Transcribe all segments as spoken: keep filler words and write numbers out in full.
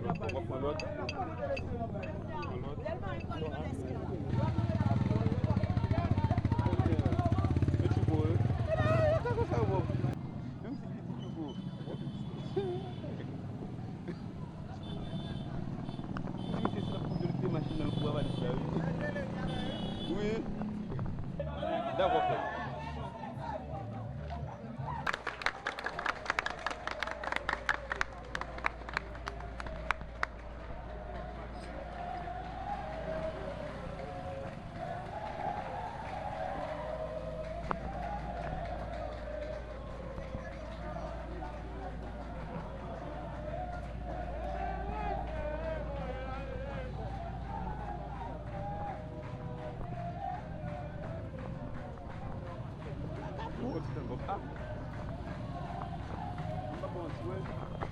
W ap pran lòt. Pran lòt. Mete gwo, wi. Menm si pitit yo gwo. Misye se la pou yo te machin nan pou avanse la, wi. Wi. Dakò, frè.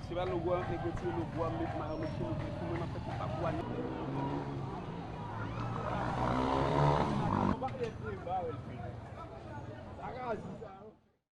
Se pa logo a, nèg retire logo a, met mayo, met chemiz, met pou mwen, m ap fè tout papou a nèg.